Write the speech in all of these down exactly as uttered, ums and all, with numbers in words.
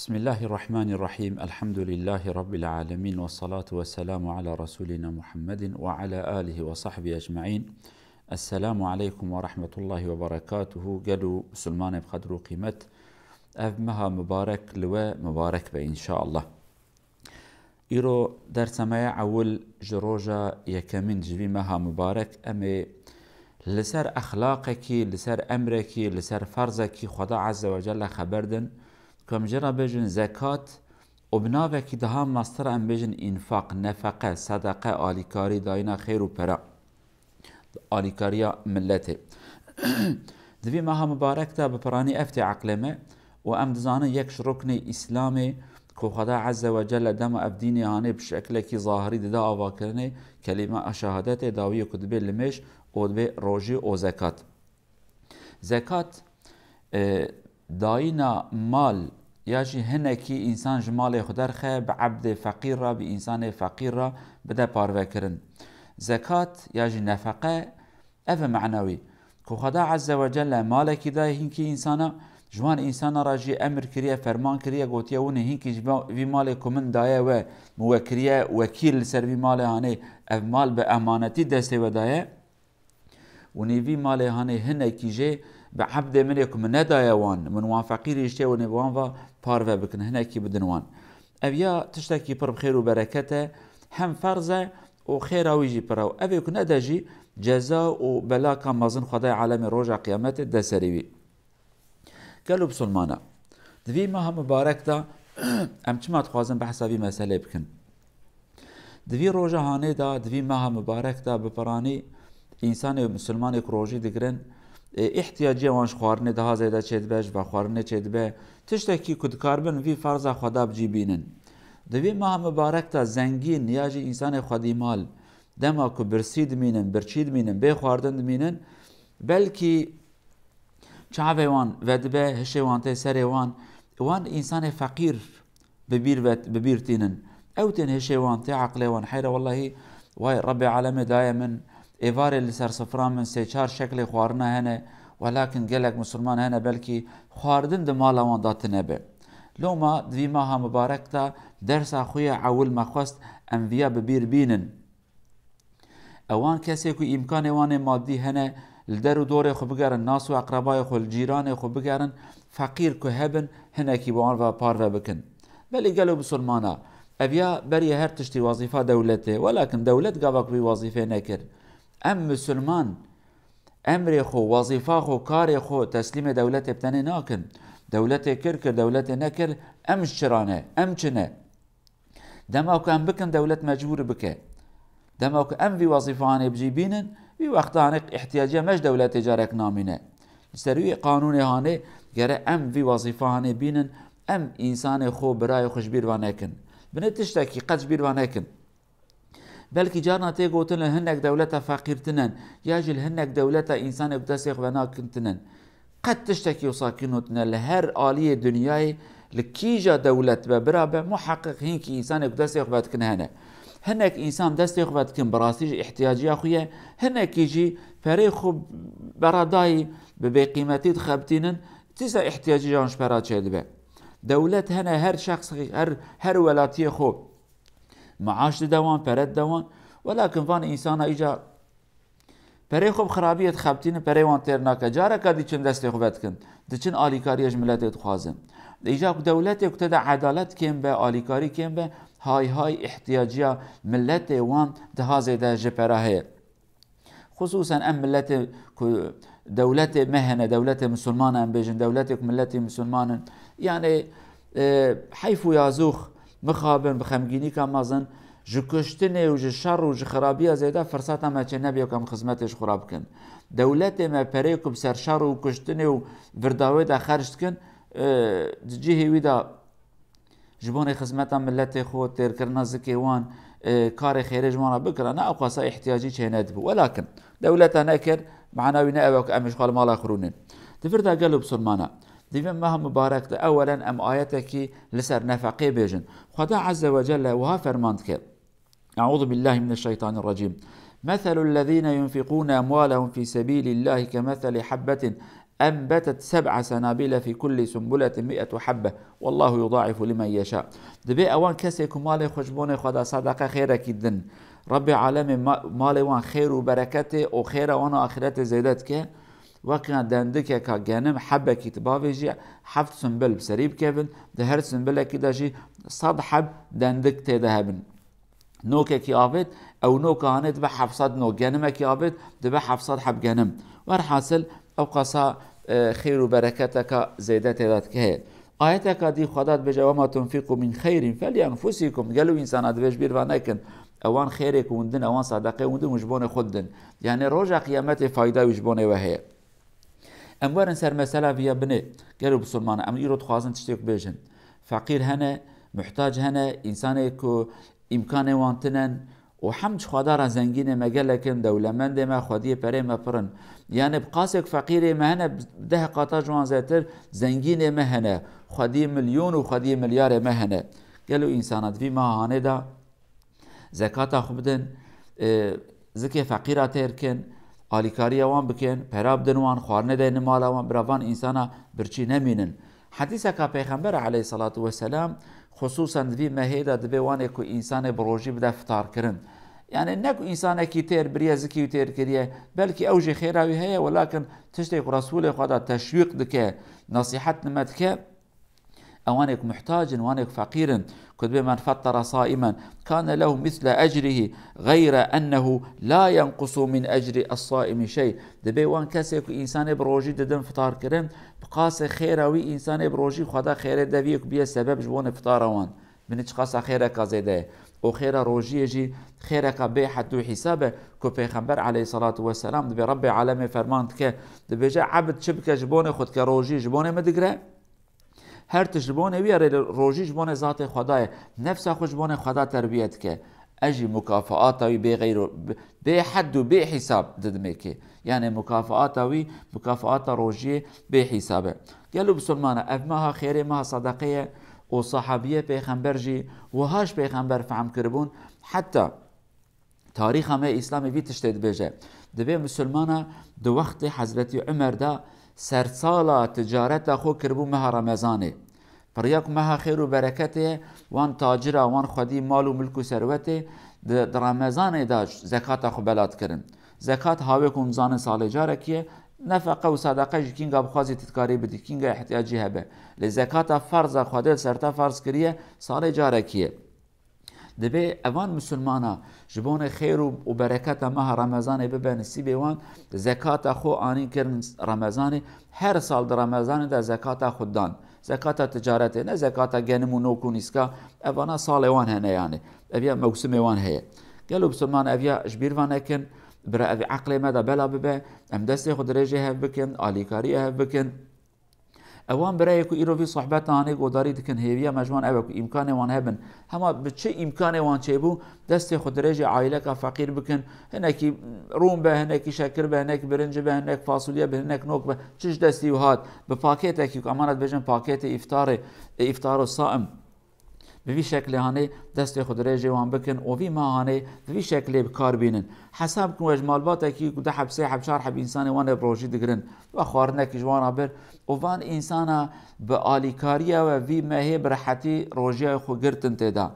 Bismillahirrahmanirrahim. Elhamdülillahi Rabbil alemin. Ve salatu ve selamu ala Resulina Muhammedin ve ala alihi ve sahbihi ecmain. Esselamu aleykum ve rahmetullahi ve berekatuhu. Gelo Musulmanê bi qedr û qîmet. Ev meha mubarek li we mubarek be inşallah. Îro dersa me ya ewil ji roja yekemîn ji vî meha mubarek em ê li ser exlaqekî, li ser emrekî, li ser ferzekî Xweda Azze ve Celle xeber din, ku em jê re bêjin zekat û bi navekî daha mestir em bêjin înfaq, nefeqe, sedeqe, alîkarî, dayîna xêr û pera. Alîkariya miletê. Di vî meha mubarek de bi piranî ev tê eqlê me û em dizanin yek ji ruknê Îslamê ku Xweda Azze ve Celle dema ev dînê hanê bi şeklekî zahirî dide avakirinê, kelîma şehadetê dawiyê ku dibê limêj û dibê rojî û zekat. Zekat, e, dayîna mal ya jî hinekî însan ji malê xwe derxe, bi ebdê feqîr re, bi însanê feqîr re bide parvekirin. Zekat ya jî nefeqe, ev e mena wî. Ku Xweda Azze ve Celle malekî daye hinkî însana, ji wan însana re jî emir kiriye, ferman kiriye, gotiye, winê hinkî ji vî malê ku min daye we, min we kiriye wekîl li ser vî malê hanê, ev mal bi emanetî destê we daye. Winî vî malê hanê hinekî jê bi ebdê min ê ku min nedaye wan, min wan feqîr hiştiye, winê bi wan va parve bikin, hinekî bidin wan. Ev ya tiştekî pir bi xêr û bereket e, hem ferz e û xêra wî jî pir e. Ev ê ku nede jî ceza û belaka mezin Xwedayê alemê roja qiyametê de serê wî. Gelo bisilmana, di vî meha mibarek de em çima dixwazin behsa vî meselê bikin? Di vî roja hanê de, di vî meha mibarek de bi piranî însanê misilmanê ku rojî digirin, ê, îhtiyaciya wan ji xwarinê daha zêde çêdibe, ji vexwarinê çêdibe. Tiştekî ku dikaribin vî ferza xwe da bi cî bînin. Di vî meha mibarek de zengîn ya jî însanê xwedîmal, dema ku birsî dimînin, birçî dimînin, bê xwarin dimînin, belkî çavê wan vedibe, hişê wan tê serê wan, wan însanê feqîr bi bîr vet-, bi bîr tînin. Ew tên hişê wan, tê eqlê wan. Heyre wellahî, way Rebbê alemê daye min, êvarê li ser sifra min sê çar şeklê xwarina hene, welakin gelek misilman hene belkî xwardin di mala wan de tune be. Loma di vî meha mibarek de dersa xwe ya ewil me xwest em viya bi bîr bînin. Ewan kesê ku îmkanê wan ê madî hene, li der û dorê xwe bigerin, nas û eqrebayê xwe, li cîranê xwe bigerin, feqîr ku hebin, hinekî bi wan ve parve bikin. Belê gelo bisilmana, ev ya beriye her tiştî wezîfa dewletê, welakin dewlet gava ku vî wezîfê nekir. Em misilman, emrê xwe, wezîfa xwe, karê xwe teslîmê dewletê bi tenê nakin. Dewletê kir, kir, dewletê nekir, em ji çira ne, em çi ne? Dema ku em bikin, dewlet mecbûr bike. Dema ku em vî wezîfanê bi cî bînin, vî wextanê îhtiyaciya me ji dewletê carek namîne. Li ser wî qanûnê hanê gere em vî wezîfa hanê bînin, em însanê xwe, birayê xwe ji bîr ve nekin. Binê tiştekî qet ji bîr ve nekin. Belkî carna tê gotin li hinek dewleta feqîr tinen, ya jî li hinek dewleta însanê ku destê xwe venakin tinen. Qet tiştekî wisa kî nû tune li her aliyê dinyayê, li kîja dewlet be, bira be, muheqeq hinkî însanê ku destê xwe vedikin hene. Hinek însan destê xwe vedikin bi rastî ji îhtiyaciya xwe ye, hinekî jî perê xwe beradayî bi bêqîmetî dixebitînin, dîsa îhtiyacî jan ji pera çêdibe. Dewlet hene her şexs, her, her welatiyê xwe maaş dide wan, pere dide wan. Welakin van însana îca perê xwe bi xirabiyê dixebitînin, perê wan têr nake. Careka diçin destê xwe vedikin. Diçin alîkariya ji miletê dixwazin. Îca ku dewletê ku te de edalet kêm be, alîkarî kêm be, hay hay îhtiyaciya miletê wan daha zêde ji pera heye. Xusûsen em miletê ku dewletê me hene, dewletê misilman em bêjin, dewletê ku miletê misilman in. Yanê, e, heyf û yazûx mixabin bi xemgînîka mezin ji kuştinê û ji şer û ji xirabiya zêde firseta me çê nebiye ku em xizmetê ji xwe re bikin. Dewletê me perê ku bi ser şer û kuştinê û virdawê de xerc dikin, e, di cihê wî de ji bonê xizmeta miletê xwe, têrkirina zikê wan, e, karê xêrê ji wan re bikira, ne ewqasa îhtiyacî çê nedibû. Welakin dewleta nekir, mana wî ne ew e ku em ji xwe li mala xwe rûnin. Di vir de gelo bisilmana, di vê meha mibarek de ewelen em ayetekî li ser nefeqê bêjin. Xweda Azze ve Celle wiha ferman dike. أعوذ بالله من الشيطان الرجيم. مثل الذين ينفقون أموالهم في سبيل الله كمثل حبة enbetet seb'a senabile fî kulli sunbuleti mi'etu habbe. Wallahu yudaifu limen yeşa. Dibê ewan kesê ku malê xwe ji bonê xwe da sedeqe xêrekî din. Rabbê alemê ma-, malê wan xêr û bereketê û xêra wan û axîretê zêde dike. Wekî dendikeka genim hebekî tu bavêjî, heft sunbil bi serî bikevin, di her sunbilekî de jî sed heb dendik tê de hebin. Nokekî avêt, ew noka hanê dibe heft sed nok, genimekî avêt, dibe heft sed heb genim. Werhasil, ew qasa, e, xêr û bereketeka zêde tê de heye. Ayeteka dî Xweda dibêje, "Wema tunfiqu min xeyrin felienfusikum." Gelo însana dibêj bîr ve nekin. Ewan xêrê ku hûn din, ewan sedeqê hûn din, hûn ji bonê xwe din. Yani roja qiyametê fayda wî ji bonê we heye. Em werin ser mesela viya binê. Gelo bisilmana, em îro dixwazin tiştêk bêjin. Feqîr hene, muhtac hene, însanê ku îmkanê wan tinen û hemd ji xwedara zengînê me gelek in, dewlemendê me, xwediyê perê me pir in. Yani bi qasek feqîrê me hene, bi deh qata ji wan zêtir zengînê me hene. Xwediyê milyon û xwediyê milyarê me hene. Gelo însana di vî meha hanê de zekata xwe bidin, e, zikê feqîra têr kin, alîkariya wan bikin, pera bidin wan, xwarinê deynin mala wan, bira van însana birçî nemînin. Hedîseka Pêxember aleyhissalatu vesselam, xususen di vî mehê de dibê wanê ku însanê bi rojî bide fitar kirin. Yani ne ku însanekî têr biriye, zikî wî têr kiriye, belkî ew jî xêra wî heye, welakin tiştê ku Resûlê Xwe da teşwîq dike, nesîhet nime dike, ewanêk muhtac in, wanêk feqîr in, ku dibê men fettara saimen, kane lehu misle ecrihi, gayre ennehu la yenqusu min ecri es-saimi şey. Dibê wan kesê ku însanê bi rojî didin fitar kirin, bi qasê xêra wî însanê bi rojî Xweda xêrê deviyê ku biye sebeb ji bonê fitara wan. Binî çiqasa xêreka zêde ye. Û xêra rojiyê jî xêreka bê hed û hîsab e ku Pêxember aleyhissalatu vesselam dibê Rebbê alemê ferman dike, dibêje, ebid çi bike ji bonê xwe dike, rojî ji bonê min digire. Her tişt ji bonê wî ye, rê rojî ji bonê zatê Xweda ye. Nefsa xwe ji bonê Xweda terbiye dike. Ez jî mukafaata wî bê xeyro, bê hed û bê hîsab didimê kê. Yani mukafaata wî, mukafaata rojiyê bê hîsab e. Gelo bisilmana, ev meha xêrê, meha sedeqê ye û sahabiyê pêxember jî wiha ji pêxember fehm kiribûn. Heta Tarîxa me Îslamê vî tiştê dibêje. Dibê misilmana di wextê Hezretî Umer de sersala ticareta xwe kiribû meha Remezanê. Piriya ku meha xêr û bereketê ye, wan tacira, wan xwedî mal û milk û serwetê di, di Remezanê de zekata xwe bela dikirin. Zekat hawê ku hûn dizanin salê carekî ye, nefeqe û sedeqe jî kînga bixwazî tu dikarî bidî, kînga ihtiyacî hebe. Lê zekata ferza Xwedê li ser te ferz kiriye, salê carekî ye. Dibê evan misilmana ji bonê xêr û, û bereketa meha Remezanê bibe nisîbê wan, zekata xwe anîn kirin Remezanê, her sal di Remezanê de zekata xwe dan. Zekata ticaretê, ne zekata genim û nok û nîska, evana salê wan hene yani. Ev ya mewsimê wan heye. Gelo bisilman ev ya ji bîr va nekin, bira ev eqlê me de bela bibe, em destê xwe dirêjê hev bikin, alîkariyê hev bikin. Ewan birayê ku îro vî sohbeta hanê godarî dikin, hêviya me ji wan ew e ku îmkanê wan hebin. Hema bi çi îmkanê wan çêbû, destê xwe dirêjê aîleka feqîr bikin. Hinekî rûn be, hinekî şekir be, hinek birinci be, hinek fasulye be, hinek nok be. Çi ji destî û hat. Bi pakêtekî ku emanet bêjin pakêtê îftarê, e, îftaro saim. Bi vî şeklê hanê destê xwe dirêjê wan bikin û vî meha hanê bi vî şeklê bi kar bînin. Hesab kin we ji malbatekî ku du heb, sê heb, çar heb însanê wan ê bi rojî digirin. We xwarinekî ji wan re bir û van însana bi alîkariya we vî mehê bi rehetî rojiya xwe girtin tê de.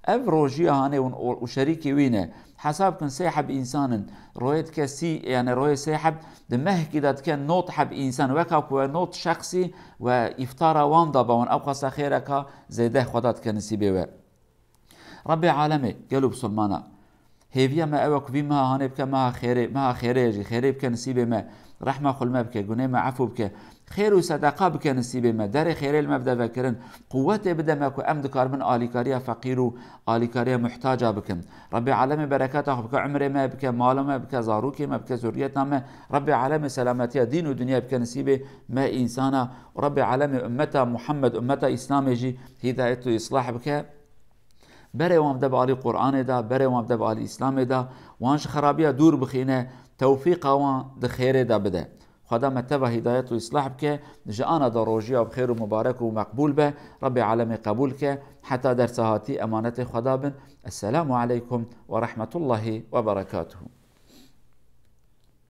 Ev rojiya hanê hûn û, û şerîkê wî ne. Hesab kin sê heb însan in. Royê dike sî, yani royê sê heb di mehkî de dike not heb însan. Weka ku we not şexsî we îftara wan da be wan ew qasa xêreka zêde Xweda dike nisîbê we. Rebbê alemê, gelo bisilmana. Hêviya me ew e ku vî meha hanê bike meha xêrê, meha xêrê jî, xêrê bike nisîbê me, rehma xwe li me bike, gunê me efû bike, xêr û sedeqa bike nisîbê me, derê xêrê li me bide vekirin, quwetê bide me ku em dikaribin alîkariya feqîr û alîkariya muhtaca bikin. Rebbê alemê bereketa xwe bike, umrê me bike, mala me bike, zarokê me bike, zuriyeta me. Rebbê alemê selametiya dîn û dinya bike nisîbê me însana. Rebbê alemê ummeta Muhammed, ummeta Îslamê jî hîdayet û îslah bike. Berê wan bide bi alî Qur'anê de, berê wan bide bi alî Îslamê de, wan ji xerabiya dûr bixîne, tewfîqa wan di xêrê de bide. Xweda me teva hîdayet û îslah bike, ji ana de rojiya bi xêr û mubarek û meqbûl be, Rebbê alemê qebûl ke, heta dersa hatî emanetê Xweda bin. Esselamu aleykum ve rahmetullahi ve berekatuhu.